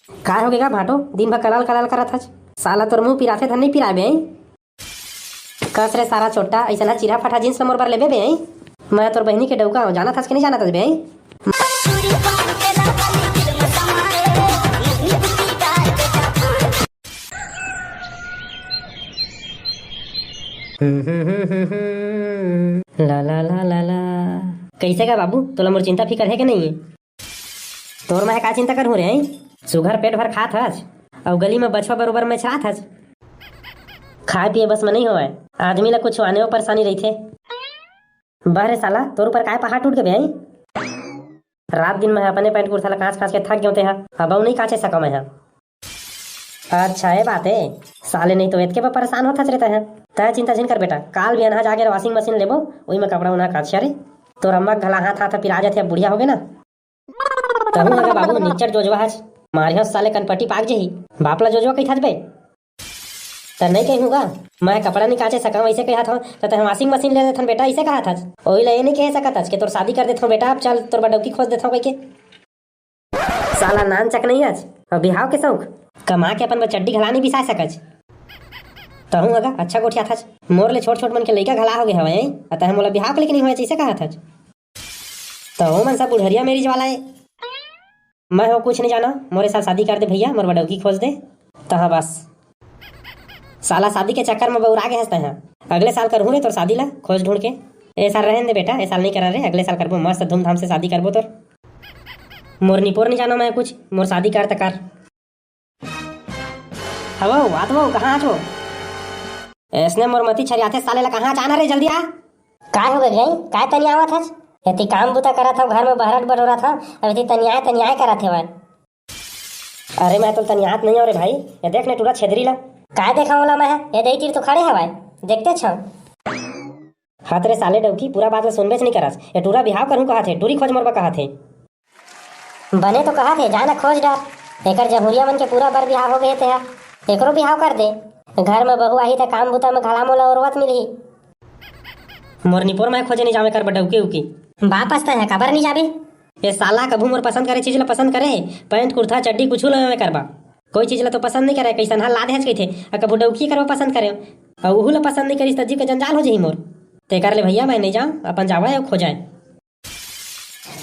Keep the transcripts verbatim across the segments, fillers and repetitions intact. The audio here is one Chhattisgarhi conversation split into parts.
काय होगे गा भाटो, दिन भर कलाल कलाल करत हच? साला तोर मुंह पिराथे धन नहीं पिराबे, हैं? कस रे सारा चोट्टा, अइसन ह चिरहा फटहा जींस ल मोर बर लेबे बे, हैं? मैं तोर बहिनी के डउका हूं, जानत हस कि नहीं जानत हस बे, हैं? ला ला ला ला ला। कइसे गा बाबू, तोला मोर चिंता फिकर हे के नहीं हे? तोर मैं का चिंता करहूं रे, हैं? सुघर पेट भर खात हच, अउ गली में बछवा बरोबर में छरात हच। खाए पिए बस में नहीं होवय, आदमी ला कुछ आने परेशानी रहिथे। बहरे साला, तोर ऊपर काय पहाड़ टूट गे बे, हैं? रात दिन में अपने पैंट कुर्ता ला कांच कांच के थक गेंव तेहा, अब अउ नहीं कांचे सका मैं हा। अच्छा, ये बात है। साले नहीं तो एतके बर परेशान होत हच रे तैं। तैं चिंता झिन कर बेटा, काल बिहान हा जाके washing machine लेबो, ओही में कपड़ा उन्हा कांच रे। तोर अम्मा के घला हाथ हाथ पिरा जाथे, अब बुढ़िया होगे ना। तहूं हगा बाबू निच्चट जोजवा हच। मारिहंव साले कनपटी पाक जही। बाप ला जोजवा कहिथच बे। त नहीं कहूं गा, मैं कपड़ा नहीं कांचे सकंव अइसे कहत हंव, त तैं washing machine ले देथन बेटा अइसे कहत हच। ओही ला ये नहीं कह सकत हच कि तोर शादी कर देथंव बेटा, अब चल तोर बर डौकी खोज देथंव कहिके। साला नानचक नहीं हच, अउ बिहाव के शौक। कमा के अपन बर चड्डी घला नहीं बिसा सकच। तहूं हगा अच्छा गोठियाथच, मोर ले छोट छोट मन के लइका घला होगे हवय, अतः मोला बिहाव के लेके नहीं होय, अइसे कहत हच। त ओ मन सब बुढ़रिया मेरिज वाला ए। मैं हो कुछ नहीं जाना, मोरे साथ शादी कर दे भैया, मोर बर डौकी खोज दे। तहाँ बस। साला शादी के चक्कर में बउरा गे हस तहाँ। अगले साल करहूँ रे तोर शादी ला, खोज ढूंढ के। ए साल रहन दे बेटा, ए साल नहीं करा रे, अगले साल करबो, मस्त धूमधाम से शादी करबो तोर। मोर निपोर नहीं जाना मैं कुछ, मोर शादी कर त कर। हवो, आत वो, कहाँ आछो? ऐसने मोर मती छरियाथे साले ला, कहाँ जाना रे, जल्दी आ। काय हो गे गई? काय तनियावत हस? एती काम बुता करत हव, घर में बहरट बटोरत हव, अब एती तनियाए तनियाए करत हेवय। अरे मैं तो तनियात नहीं हो रे भाई, ये देख ने टूरा छेदरी ला। काय देखा ओला मैं? ये दई तीर तो खड़े हवय, देखते छव। हत रे साले डौकी, पूरा बात ला सुनबेच नहीं करस। ये टूरा बिहाव करहूँ कहत हे, टूरी खोज मोर बर कहत हे। बने तो कहत हे, जा न खोज डार। एकर जहुरिया मन के पूरा बर बिहाव हो गे हे तेहा। एकरो बिहाव कर दे। घर में बहू आही त काम बुता में घला मोला औरवत मिलही। मोर निपोर मैं खोजे नहीं जावे कर बर डौकी उकी। बाप अस तैं ह काबर नहीं जाबे? ए साला कभू मोर पसंद करे चीज ला पसंद करे, पैंट कुर्ता चड्डी कुछू ला मैं करबा। कोई चीज ला तो पसंद नहीं करे, कइसन हाल ला देहच कहिथे, आ कभू डौकी करबा पसंद करे। अउ उहू ला पसंद नहीं करिस त जीव के जंजाल हो जही मोर। तेकर ले भैया मैं नहीं जाऊँ, अपन जावा अउ खोजाए।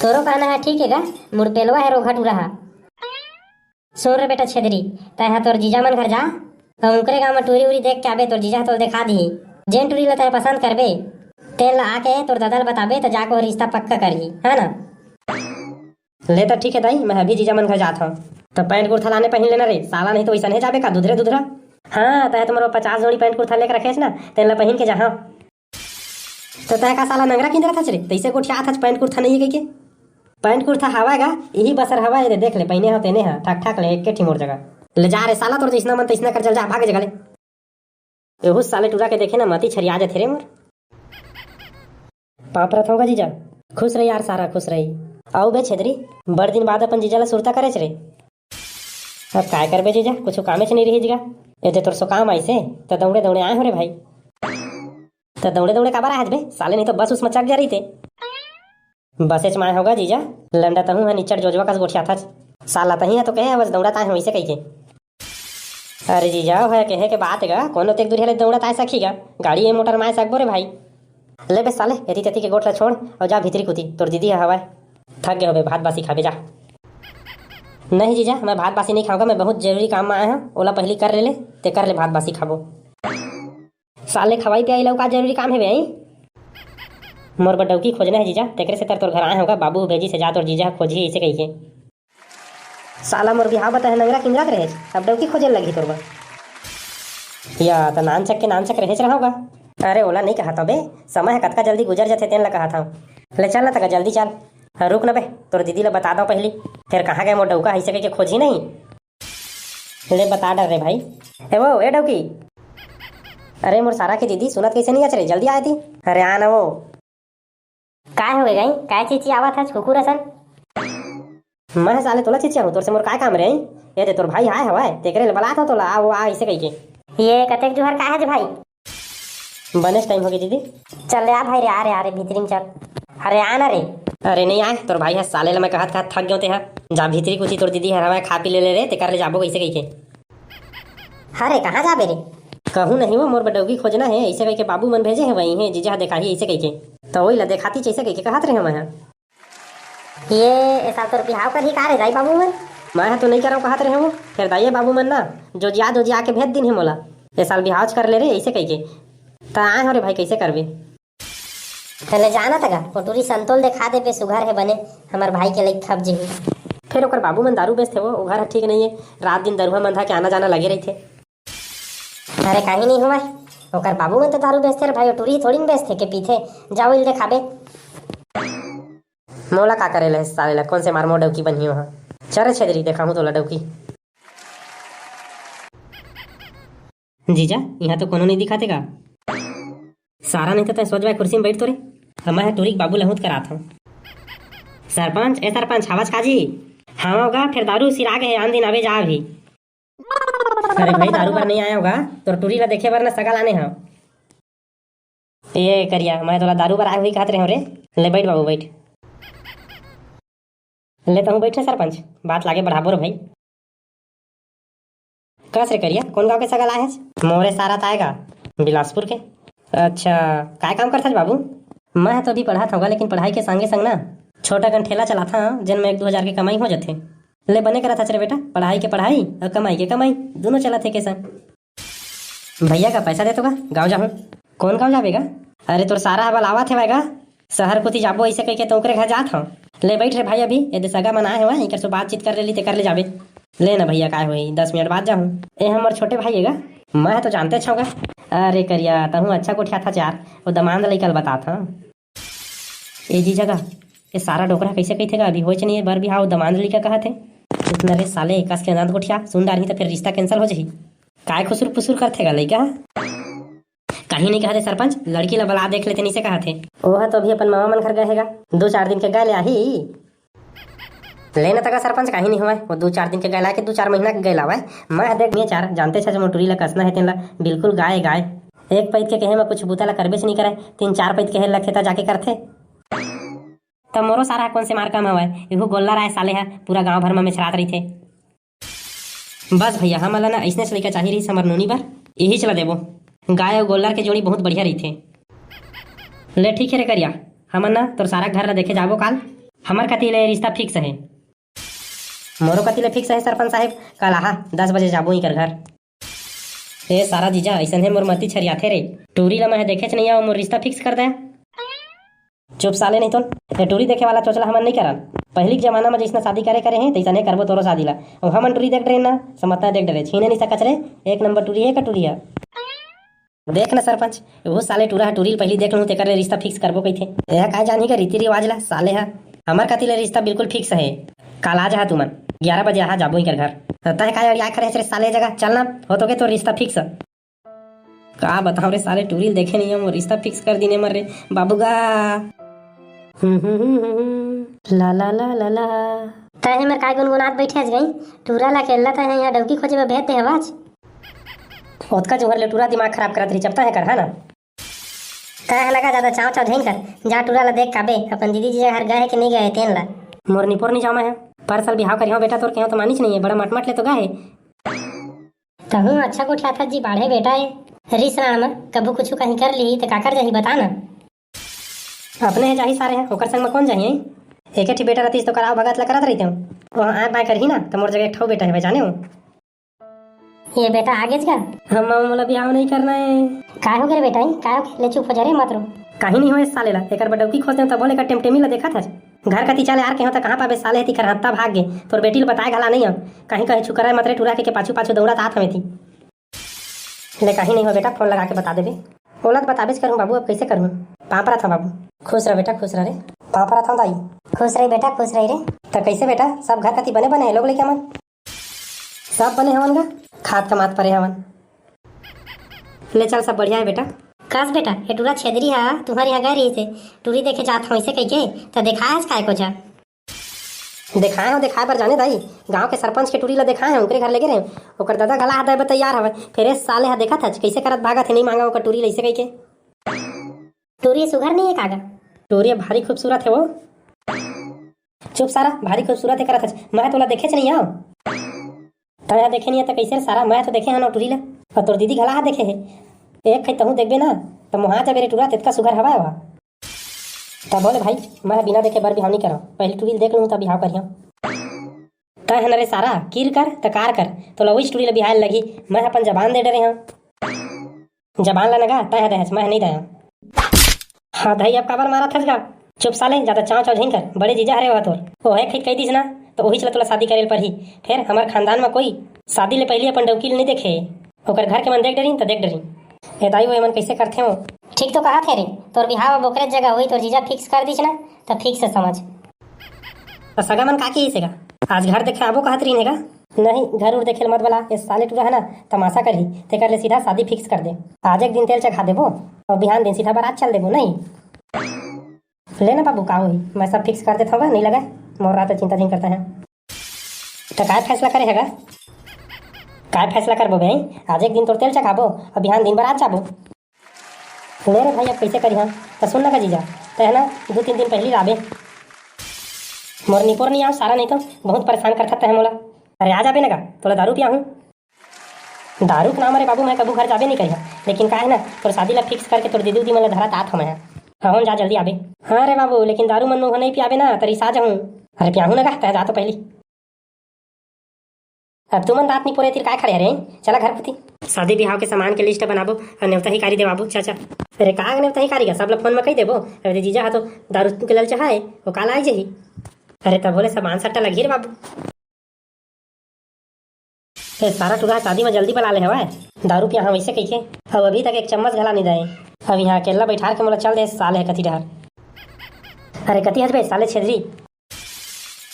तोरो कहना है ठीक है गा, मुड़पेलवा है रोघा टूरा हा। सुन रे बेटा छेदरी, तैं हा तोर जीजा मन घर जा, अउ उनकरे गांव में टूरी उरी देख के आबे, तोर जीजा ह तोल देखा दिही। जेन टूरी ला तैं पसंद करबे, तेन ला आके तोर दादा ला बताबे, त जाके वो रिश्ता पक्का करही, है ना? ले त ठीक है दाई, मैं अभी जीजा मन घर जात हूँ। त पैंट कुर्ता लाने पहिन लेना रे, साला नहीं तो वैसन है जाबे का दुधरे दुधरा। हाँ, तैं तो मोर पचास जोड़ी पैंट कुर्ता लेके रखे हस ना, तेन ला पहिन के जहाँ। त तैं का साला नंगरा किंदरत हच रे? तइसे गोठियात हच पैंट कुर्ता नहीं है कहिके। पैंट कुर्ता हवय गा, इही बसर हवय रे, देख ले, पहिने हव तेने ह, ठाक ठाक ले, एके ठी मोर जगह। ले जा रे साला, तोर जइसना मन तइसना कर, चल जा, भाग जगह ले। एहू साले टूरा के देखे ना, मती छरिया जाथे रे मोर। पाँव परत हंव गा जीजा। खुश रही यार सारा, खुश रही। अउ बे छेदरी, बड़ दिन बाद अपन जीजा ला सुरता करेच रे। अब काय करबे जीजा, कुछु कामेच नहीं रही जीजा। ए दे तोर सो काम आइसे, त दौड़े दौड़े आए हो रे भाई। त दौड़े दौड़े काबर आए हच बे? साले नहीं तो बस उस में चढ़ जा रही थे। बसेच माय होगा जीजा, लंडा तहूँ है निच्चट जोजवा कस गोठियाथच। साला तहीं है तो कहे बस दौड़त आए हैं वैसे कही के। अरे जीजा, ओह कहे के बात गा, कोनो तेक दूरिहा ले दौड़त आए सखी गा, गाड़ी ए मोटर माय सकबो रे भाई। ले बे साले, एती तेती के गोठ ला छोड़ अउ जा भीतरी कुती, तोर दीदी ह हवय। थक गे होबे, भात बासी खाबे जा। नहीं जीजा, मैं भात बासी नहीं खाऊंगा, मैं बहुत जरूरी काम में आया हूँ, ओला पहली कर ले ले, ते कर ले भात बासी खाबो। साले खवाई पियाई लऊ का जरूरी काम हे बे, आई? मोर बर डौकी खोजना है जीजा, तेकरे से तर तोर घर आए होगा, बाबू भेजी से जा तोर जीजा खोजी इसे कही के। साला मोर बिहाव बता है नंगरा किंगरा के रहेच, अब डौकी खोजे लगही तोर बर। या त नानचक के नानचक रहेच रहा होगा। अरे ओला नहीं कहा था बे, समय है कतका जल्दी गुजर जाथे तेन ला कहा था। ले चल ना तका जल्दी चल। हाँ, रुक ना बे, तोर दीदी ला बता दो पहली, फिर कहाँ गए मोर डौका है इसे कह के खोजी नहीं। ले बता डर रे भाई। ए वो, ए डौकी। अरे मोर सारा के दीदी, सुनत कैसे नहीं अच रे, जल्दी आए थी। अरे आ ना वो। काय हो गए गई? काय चिचियावत हस कुकुर असन? मैं साले तोला चिचियाहूँ, तोर से मोर काय काम रे? ये दे तोर भाई आए हवाए, तेकरे ले बलात हो तोला, आ वो आ इसे कही के। ये कतेक जुहर का है जे भाई? बनेच टाइम हो गई दीदी। चल ले आ भाई रे, आ रे, आ रे, भीतरी में चल। अरे आ ना रे। अरे नहीं आय, तोर भाई ह साले ल मैं कहत कहत थक गेंव, ते ह जा भीतरी कुती, तोर दीदी हर हवय, खा पी ले ले रे, तेकर ले जाबो कइसे कहिके। अरे कहाँ जाबे रे? कहूँ नहीं वो, मोर बर डौकी खोजना हे, अइसे कहिके बाबू मन भेजे हे, वही हे जीजा ह देखाही अइसे कहिके। त वही ल देखाती जइसे कहिके कहत रहे मैं ह। ये ए साल तोर बिहाव करही का रे दाई बाबू मन? मैं ह तो नहीं करव कहत रहे वो, फेर दाई बाबू मन ना जोजिया जोजिया के भेज दिन हे मोला, ए साल बिहाव कर ले रे अइसे कहिके। त आए हो रे भाई, कइसे करबे? पहले जाना तगा, वो टूरी संतोल देखा देबे, सुघर हे बने, हमर भाई के लइक खप जही। फेर ओकर बाबू मन दारू बेचथे वो, ओ घर ह ठीक नहीं हे, रात दिन दरुहा मंधा के आना जाना लगे रहिथे। अरे काहीं नहीं होवय, ओकर बाबू मन तो दारू बेचथे रे भाई, वो टूरी थोड़ी न बेचथे के पीथे, जाओ इल देखाबे। मोला का करे ले साले ला, कोन से मार मोर डौकी बनही ओहा। चल रे छेदरी, देखाहूं तोला डौकी। जीजा, इहाँ तो कोनो नहीं दिखाते का? सारा नहीं तो तैं सोच भाई कुर्सी में बैठ तो रे। अब मैं टूरी के बाबू लहूत करात हूँ। सरपंच, ए सरपंच, हवच का जी? हाँ होगा, फिर दारू सिरा गए, आन दिन आवे जा अभी। अरे भाई, दारू बर नहीं आया होगा, तोर टूरी ला देखे बर ना सगा लाने हाँ। ए करिया, मैं तोला दारू बर आए हुई कहत रहे रे। ले बैठ बाबू, बैठ। ले तहूँ बैठ रे सरपंच, बात लागे बढ़ाबो रे भाई। कस रे करिया, कौन गांव के सगा लाए हस? मोरे सारा ताएगा बिलासपुर के। अच्छा, काय काम करथस बाबू? मैं तो अभी पढ़त हौं गा, लेकिन पढ़ाई के संगे संग ना छोटा कन ठेला चलाथा, जेन में एक दो हजार के कमाई हो जाथे। ले बने करत हस रे बेटा, पढ़ाई के पढ़ाई और कमाई के कमाई, दोनों चलत हे के संग। भैया का पैसा दे तो का गाँव जाहूँ। कौन गाँव जाबे गा? अरे तोर सारा हवा लावत हेवय गा, शहर कोती जाबो अइसे कहिके तो ओकरे घर जात हौं। ले बैठ रे भाई, अभी ये दे सगा मन आए हेवय, इकर से बातचीत कर लेली ते कर ले जाबे। ले ना भैया, काय होही, दस मिनट बाद जाहूँ। ए हमर छोटे भाई हे गा, मैं तो जानते छौं गा। अरे करिया, तहूँ अच्छा गोठियाथस यार, वो दमांद लइका ल बतात हौं। ए जीजा गा, ये सारा डोकरा कइसे कहिथे गा, अभी होइच नहीं हे बर बिहाव, दमांद लइका कहत हे। इतना रे साले, कस के नंद गोठिया, सुन डारही त फिर रिश्ता cancel हो जाही। काय खुसुर फुसुर करथे गा लइका? काहीं नहीं कहत हे सरपंच, लड़की ला बला देख लेते, नहीं से कहत हे। ओह तो अभी अपन मामा मन घर गए हे गा, दो चार दिन के गए ले आही। ले न तका सरपंच, काहीं नहीं होवय, वो दो चार दिन के गए ला के दो चार महीना के गए लावय। मैं देख, मैं चार जानते छे, जो मोर टूरी ला कसना हे तेन ला बिल्कुल गाय गाय। एक पैत के कहे में कुछ बूता ला करबेच नहीं करे, तीन चार पैत कहे लगथे त जाके करथे। त मोरो सारा कोन से मार कम हवय, इहू गोल्लर आय साले ह, पूरा गांव भर म मेछरात रहिथे। बस भैया, हमन ला ना अइसनेच लइका चाही रहिस हमर नोनी बर, इहीच ला देबो। गाय अउ गोल्लर के जोड़ी बहुत बढ़िया रहिथे। ले ठीक हे रे करिया, हमन ना तोर सारा घर ला देखे जाबो काल। हमर कति ले रिश्ता fix हे। मोरो कति ले fix हे सरपंच साहेब, काल आहा दस बजे जाबो इकर घर। ए सारा जीजा, अइसन हे मोर मती छरियाथे रे। टूरी ला मैं देखेच नइ आव, मोर रिश्ता fix कर दे। चुप साले, नहीं तो ये टूरी देखे वाला चोचला हमन नहीं करन। पहिली के जमाना में जइसना शादी करे करे हे, तइसने करबो तोरो शादी ला। अउ हमन टूरी देख डरेन ना, समझता देख डरे, छीने नहीं सकच रे। एक नंबर टूरी हे का टूरी हे। देख ना सरपंच, वो साले टूरा ह टूरी ल पहिली देख लूँ, तेकर ले रिश्ता fix करबो कहिथे। यह काय जानही का रीति रिवाज ला साले ह। हमर कति ले रिश्ता बिल्कुल fix हे। काल आ जाहा तुमन, ग्यारह बजे आहा जाबो इकर घर। तह काय अड़िया खड़े हस रे साले जगह, चल ना, हो तो के तोर रिश्ता fix। का बताओ रे साले, टूरी ल देखे नहीं हम, रिश्ता fix कर दीने मर रे बाबू गा। हम्म, हम्म, हम्म, हम्म, हम्म। ला, ला, ला, ला, ला। तहे में काय गुनगुनात बैठे हस गई? टूरा ला अकेला तहे यहाँ डौकी खोजे में भेज दे हवाच। ओतका जोहर ले टूरा दिमाग खराब करत रही, जब तहे कर, है ना? तहे लगा ज्यादा चाव चाव झेन कर, जा टूरा ला देख काबे, अपन दीदी जीजा घर गए है कि नहीं गए है तेन ला। मोर निपोर नहीं जामा है, पर साल बिहाव करियो बेटा, तोर कहो तो मानिच नहीं है, बड़ा मटमट ले तो गए है। तहूँ अच्छा गोठियाथस जी, बाढ़े बेटा ए। रिस राम, कभू कुछु कहीं कर ली त काकर जाही बता ना। अपने हे जाही सारे हे, ओकर संग म कौन जाही? एके ठी बेटा रहतीस तो कराव भगत ला करत रहितेव। वहाँ आय बाय करही ना त मोर जगह एक ठो बेटा हे, जाने हो? ये बेटा आगेच का? हम मामा मोला बिहाव नहीं करना है। काय हो गे रे बेटा, काय हो गे? ले चुप हो जा रे, मत रो। काहीं नहीं होय साले ला, एकर बडौकी खोज देव तभो ले एकर टेमटेमी ला देखत हस। घर कती चले आर के हो त कहाँ पाबे साले, हती खरहत्ता भाग गे। तोर बेटी ल बताए घला नहीं हो, कहीं कहे छुकराए मत रे, टूरा के, के पाछू पाछू दौड़त आत हवे ती। ले काहीं नहीं हो बेटा, फोन लगा के बता देबे। ओला त बताबेच करहूँ बाबू, अब कैसे करहूँ? पाँव परत हँव बाबू। खुश रह बेटा, खुश रह रे। पाँव परत हँव दाई। खुश रही बेटा, खुश रही रे। त कैसे बेटा, सब घर कती बने बने हे लोग लइका मन? सब बने हवन गा, खात कमात परे हवन। ले चल, सब बढ़िया हे बेटा। कस बेटा, ये टूरा छेदरी हा तुँहर यहाँ गए रहिसे, टूरी देखे जात हँव अइसे कहिके, त देखाए हस काय कोचा? देखाए हँव, देखाए बर जाने दाई, गाँव के सरपंच के टूरी ला देखाए हँव, ओकरे घर लेगे रहेंव। ओकर ददा घला हा दे बर तैयार हवय, फेर ए साले हा देखत हच, कइसे करत भागत हे, नहीं माँगा ओकर टूरी ला अइसे कहिके। टूरी सुघर नहीं हे का गा? टूरी भारी खूबसूरत हे वो। चुप सारा, भारी खूबसूरत हे करत हच, मैं तोला देखेच नइ हंव। तैं ह देखे नइ हस त कइसे रे सारा, मैं तो देखे हंव ना टुरी ला, अउ तोर दीदी घला ह देखे हे। एक खई तहूं देखबे ना, त मोहा जाबे रे टुरा, तेतका सुघर हवय ओहा। तब बोले भाई, मैं बिना देखे बर बिहाव नइ करंव, पहिली टुरी ल देख लूं त बिहाव करिहंव। तैं ह न रे सारा, किर कर त कार कर, तोला उहीच टुरी ल बिहाय ल लगही, मैं अपन जबान दे डरे हंव। जबान ला नगा, तैं ह दे हस, मैं ह नइ दे हंव। हां दई, अब काबर मारत हस गा? चुप साले, जादा चांव चांव झिन कर, बड़े जीजा हरे ओह तोर। ओह एक खई कहि दिस ना, त उहीच ला तोला शादी करे ल परही। फेर हमर खानदान म कोई शादी ले पहिली अपन डौकी ल नइ देखे। ओकर घर के मन देख डरिन त देख डरिन। ए दाई, वो एमन कइसे करथे वो? ठीक तो कहत हे रे, तोर बिहाव अब ओकरे जगह होही, तोर जीजा फिक्स कर दिस ना, त फिक्स हे समझ। त सगा मन का किहिस हे गा? आज घर देखे आबो कहत रहिन हे गा? नहीं, घर उर देखे ल मत बला, ए साले टुरा हे ना, तमाशा करही, तेकर ले सीधा शादी फिक्स कर दे। आज एक दिन तेल चघा देबो, अउ बिहान दिन सीधा बारात चल देबो, नहीं? ले ना बाबू, का होही, मैं सब फिक्स कर देथंव गा, नइ लगय, मोर रात चिंता झिन करत हस। त काय फैसला करे हे गा? काय फैसला करबो बे? आज एक दिन तोर तेल चघाबो, अउ बिहान दिन बारात जाबो। ले रे भाई, अब कइसे करिहंव? त सुन ना गा जीजा, तैं ह ना दू तीन दिन पहिली ल आबे। मोर निपोर नइ आंव सारा, नहीं तो बहुत परेशान करथस तैं ह मोला। अरे आ जाबे ना गा, तोला दारू पियाहूं। दारू के नाम रे बाबू, मैं कभू घर जाबे नइ करिहंव, लेकिन का हे ना, तोर शादी ला फिक्स करके तोर दीदी उदी मन ला धरत आत हंव मैं ह। हव न, जा जल्दी आबे। हां रे बाबू, लेकिन दारू मन मोला नइ पियाबे ना, त रिसा जाहूं। अरे पियाहूं ना गा, तैं ह जा तो पहिली। अब तुमन दांत निपोरे तीर काय खड़े हरे? चला घर कोती। शादी बिहाव के सामान के लिस्ट बनाबो अउ नेवता हिकारी देवाबो। चाचा, अरे का नेवता हिकारी गा, सब ल फोन म कहि देबो। अरे जीजा ह तो दारू के ललचाहा हे, वो काला आई जाही। अरे तभो ले सामान सट्टा लगही रे बाबू। ए सारा टुरा शादी म जल्दी बला ले हवय, दारू पियाहूं वइसे कहिके, अउ अभी तक एक चम्मच घला नइ दे। अब इहां अकेल्ला बइठार के मोला चल दे साले ह कति डहर। अरे कति हच बे साले छेदरी।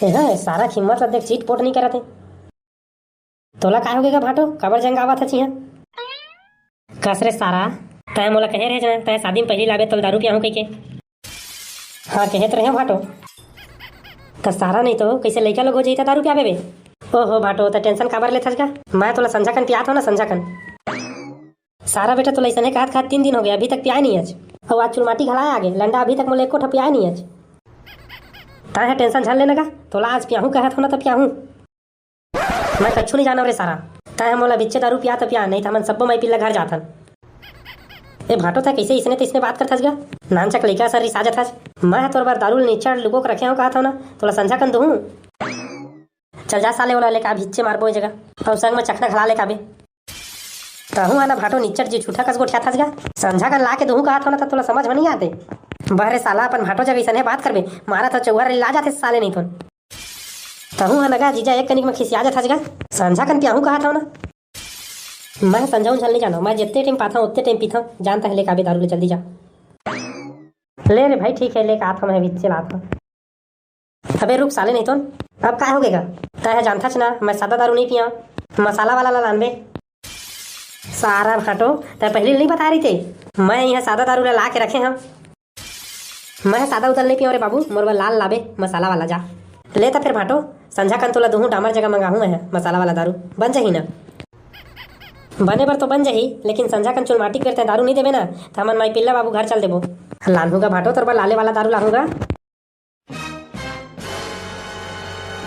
ए ह, सारा के हिम्मत ल देख, चिटपोट नइ करत हे। तोला काय होगे गा भांटो, काबर जंगावत हच इहां? कस रे सारा, तैं मोला कहे रहेच ना, तैं शादी म पहिली ल आबे तोला दारू पियाहूं कहिके। हां, कहे त रहेंव भांटो। त सारा नहीं तो कइसे लइका लोग हो जाही त दारू पियाबे बे? ओहो भांटो, त टेंशन काबर लेथस गा? मैं तोला संझा कन पियात हंव ना, संझा कन। सारा बेटा, तोला अइसने कहत कहत तीन दिन होगे, अभी तक पियाय नइ हच। अउ आज चुलमाटी घला आगे, लंडा अभी तक मोला एको ठा पियाय नइ हच। तैं ह टेंशन झन ले ना गा, तोला आज पियाहूं कहत हंव ना त पियाहूं। मैं कछु नइ जानंव रे सारा, तैं ह मोला बिच्चे दारू पिया त पिया, नहीं त हमन सब्बो माई पिल्ला घर जाथन। ए भांटो, तैं कइसे अइसने तइसने बात करथस गा? नानचक लइका असन रिसा जाथस। मैं ह तोर बर दारू ल निच्चट लुको के रखे हंव कहत हंव ना, तोला संझा कन दुहूं। चल जा साले, ओला लेके आ, भिच्चे मारबो ए जगह। अउ संग म चखना घला लेके आबे। तहूं ह ना भांटो निच्चट जी झूठा कस गोठियाथस गा। संझा कन लाके दुहूं कहत हंव ना त तोला समझ म नइ आते। बहरे साला, अपन भांटो जग अइसने बात करबे, मारत हंव चौहर ला जाथे साले नहीं तो। तहूं ह ना गा जीजा एक कनिक म खिसिया जाथस गा। संझा कन पियाहूं कहत हंव ना। मैं संझा उंझा ल नइ जानंव, मैं जेते टाइम पाथंव ओते टाइम पीथंव। जा न तैं ह लेके आबे दारू ल, जल्दी जा। ले रे भाई, ठीक हे, लेके आत हंव, मैं भिच्चे लात हंव। अबे रुक साले नहीं तो, अब काय होगे गा? तैं ह जानथच ना, मैं सादा दारू नइ पियंव, मसाला वाला ला लानबे। सारा भांटो, तैं पहिली नइ बताय रहिते, मैं इहां सादा दारू ला लाके रखे हंव। मैं ह सादा उदा ल नइ पियंव रे बाबू, मोर बर लाल लाबे, मसाला वाला जा। ले त फेर भांटो, संझा कन तोला दुहूं डामर जगह मंगाहूं मैं ह, मसाला वाला दारू। बन जाही ना? बने बर तो बन जाही, लेकिन संझा कन चुलमाटी के बेर तैं दारू नइ देबे ना, त हमन माई पिल्ला बाबू घर चल देबो। लानहूं गा भांटो, तोर बर लाले वाला दारू लाहूं गा।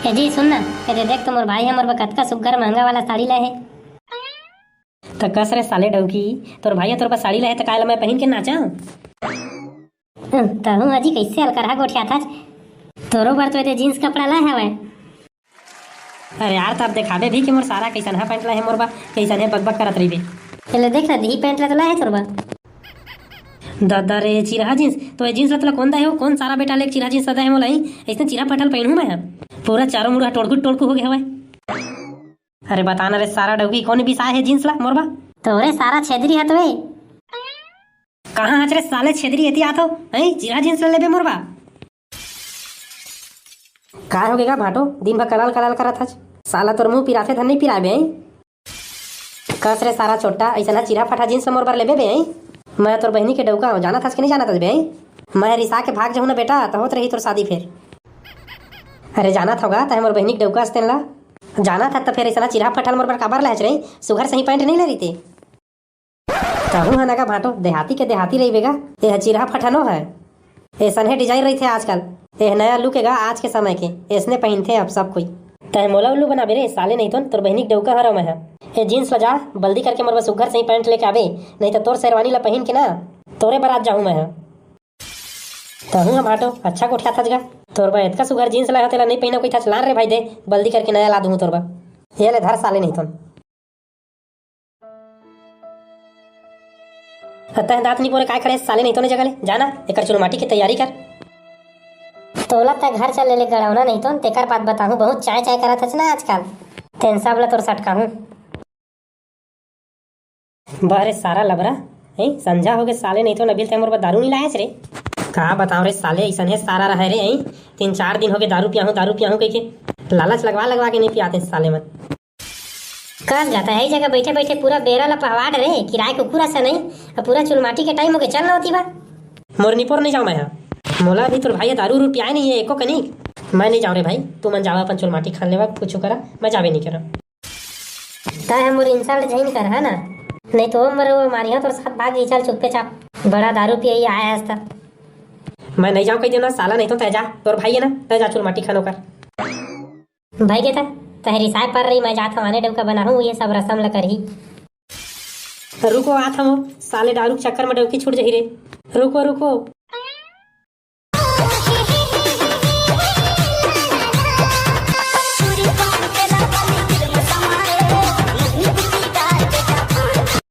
ए जी, सुन ना, ए दे देख तो मोर भाई ह मोर बर कतका सुग्घर महंगा वाला साड़ी लाए हे। त कस रे साले डौकी, तोर भाई ह तोर बर साड़ी लाए हे त काय ल मैं पहिन के नाचंव? उह, तहूं अजी कइसे अलकरहा गोठियाथस? तोरो बर तो ए दे जींस कपड़ा लाए हवय। अरे यार, तब देखाबे भी कि मोर सारा कइसनहा पैंट लाए हे मोर बर, कइसनहे बकबक करत रहिबे। ए ले देख ना, दिही पैंट ला तो लाए हे तोर बर। ददा रे, चिरहा जींस? तो ए जींस ला तोला कोन दे हे हो? कोन सारा बेटा ले चिरहा जींस ला दे हे मोला ही? अइसने चिरहा फटल पहिनहूं मैं ह। पूरा चारों मुड़ा टोड़कू टोड़कू होगे हवय। अरे बता ना रे सारा डौकी, कोन बिसाए हे जींस ला मोर बर? तोरे सारा छेदरी हत वे। कहां हच रे साले छेदरी, एती आत हो, हैं? चिरहा जींस ला लेबे मोर बर? काय होगे गा भांटो, दिन भर कलाल कलाल करत हच? साला तोर मुंह पिराथे धन नइ पिराबे, हैं? कस रे सारा चोट्टा, अइसनहा चिरहा फटहा जींस ल मोर बर लेबे बे, हैं? मैं तोर बहिनी के डौका हंव, जानत हस कि नइ जानत हस बे, हैं? मैं रिसा के भाग जहूं ना बेटा, त होत रही तोर शादी फेर। अरे जानत हंव गा, तैं मोर बहिनी के डौका हस तेन ला। जानत हस त फेर अइसनहा चिरहा फटहा ल मोर बर काबर लाए हच रे? सुघर सही पैंट नइ ले रहिते। तहूं ह ना गा भांटो, देहाती के देहाती रहिबे गा। ए ह चिरहा फटहा नो हय, अइसनहे डिजाइन रहिथे आजकल। ए नया लुक हे गा आज के समय के, ऐसने पहिनथे अब सब कोई। तैं मोला उल्लू बनाबे रे साले, नहीं तो तोर बहिनी के डउका हरव मैं ह। ए जींस ला जा, बल्दी करके मोर बर सुग्घर सही पैंट लेके आबे, नहीं तो तोर शेरवानी ला पहिन के ना तोरे बरात जाहूं मैं ह। तहूं ह भाटो, अच्छा गोठियाथस गा। तोर बर एतका सुघर जींस लाय हंव, तेला नइ पहिनव कहिथस, लान रे भाई दे, बल्दी करके नया ला दूहूं तोर बर। ये ले धर साले नहीं तो। तैं दांत निपोरे काय खड़े साले नहीं तो ने जगह ले, जाना एकर चुलमाटी के तैयारी कर। तोला तैं घर चल ले, ले गड़ौना नहीं तो, तेकर बात बताहूं, बहुत चाय चाय करत हस ना आजकल, तेन सब ला तोर सटकाहूं। बा रे सारा लबरा, हैं? संझा होगे साले, नहीं तो अभी तैं मोर बर दारू नहीं लायस रे। का बताओ रे साले, ऐसन हे सारा रहे रे, हैं? तीन चार दिन होगे दारू पियाहूं, दारू पियाहूं कहिके लालच लगवा लगवा के नहीं पियाते साले मन। कस जाता है, जगह बैठे बैठे पूरा बेरा ला पहवाड़ रे, किराए कुकुर असन नहीं, अब पूरा चुलमाटी के टाइम होगे, चल ना होती बा। मोर निपोर नहीं जाऊं मैं ह, मोला अभी तोर भाई ह दारू उरू पियाए नहीं है एको कनी। मैं नहीं जाऊं रे भाई, तू मन जावा अपन चुलमाटी खान लेवा, कुछ करा, मैं जाबे नहीं करा। तैं ह मोर इंसल्ट झइन कर, है ना? नहीं तो मोर वो मारिया तोर साथ भाग जी, चल चुप्पे चाप। बड़ा दारू पिए आया है त। मैं नहीं जाऊं कहि देना साला, नहीं तो तैं जा, तोर भाई है ना, तैं जा चुलमाटी खानो कर। भाई के त तहरी साय पर रही, मैं जात हूं आने डौका बनाहूं, ये सब रसम ल करही। रुको, आत हूं, साले दारू के चक्कर में डौकी छूट जही रे। रुको, रुको।